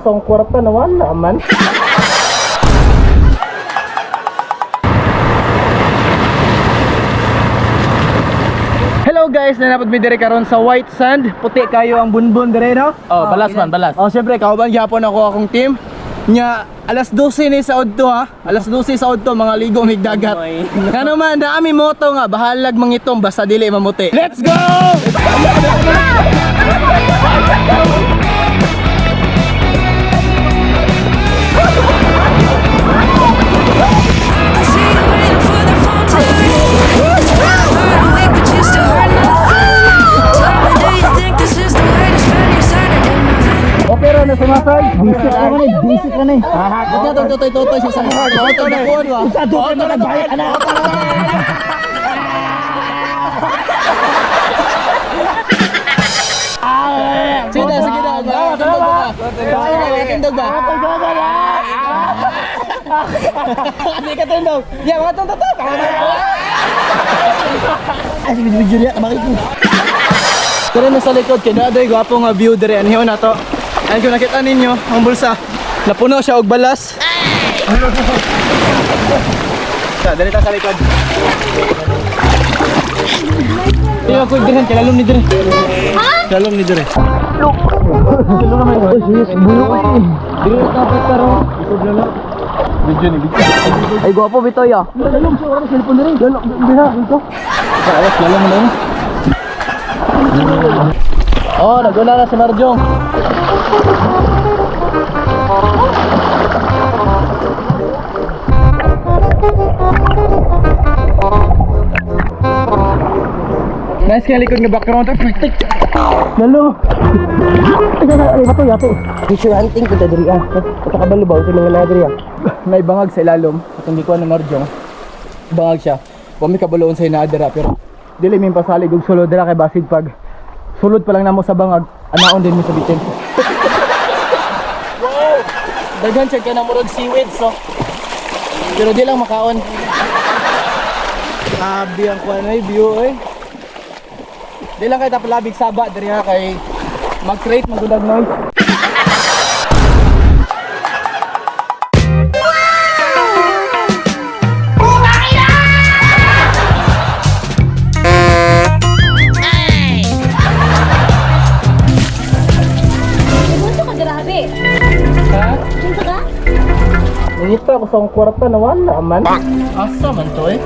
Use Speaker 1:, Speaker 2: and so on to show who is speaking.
Speaker 1: ko sa akong kwarta nawala man. Hello guys, nanapod mi dire karon sa White Sand. Puti kayo ang bunbun dire, no?
Speaker 2: Oh, balas man, balas.
Speaker 1: Oh, siyempre kauban gyapon ako akong team. Nya alas 12 ni sa Odto ha. Alas 12 sa Odto mga ligo mig dagat. Ngano man naami moto nga bahalag mangitom basta dili mamuti. Let's go!
Speaker 3: I see you waiting for the phone to ring. It's been about a week, but you still heard nothing. Tell me, do you think this is the way to spend your Saturday night?
Speaker 1: Okay ra na sumasay. Basic ra man, basic ra ni. Hakot na tong totoy-totoy sa sa totoy na kuon wa. Sa doon na nagbayad ana. Sige na, sige na. Tindog ba? Sige na, tindog ba? Hindi ka tindog. Yeah, mga tong totoy. Ay, sige, video niya, bakit ko? Pero nasa likod kay naa gwapo nga view dire anhiyo na to. Ayun kung nakita ninyo ang bulsa. Napuno siya og balas. Sa dali ta sa likod. Iyo ko dire kilalom ni dire. Kilalom ni dire. Kilalom naman. Oy, serious bulo eh. Dire ta pa karo. Isod na lang. Video ni video.
Speaker 2: Ay, gwapo bitoy ah.
Speaker 1: Lalom siya oras cellphone dire. Lalom dire dito. Sa alas lalom na. Oh, naguna na si Marjong. Nice kaya likod nga background. Lalo. Ay, bato yato.
Speaker 2: Treasure hunting ko diri ah. Katakabalo ba sa mga nadiri ah.
Speaker 1: May bangag sa ilalom. At hindi ko ano Marjong. Bangag siya. Wa mi kabuloon sa inaadara pero dili mi pasalig og sulod dira kay basig pag sulod pa lang namo sa bangag anaon din mi sa bitin. Wow! Daghan siya kay namurog seaweed so. Pero di lang makaon. Abi ang kuan ay view oy. Di lang kay tapalabig saba diri ha kay mag-create magudag noise.
Speaker 4: Bunso ka, grabe.
Speaker 1: Ha?
Speaker 4: Bunso ka?
Speaker 1: Nangita ako sa akong kwarta nawala man. Asa man to eh?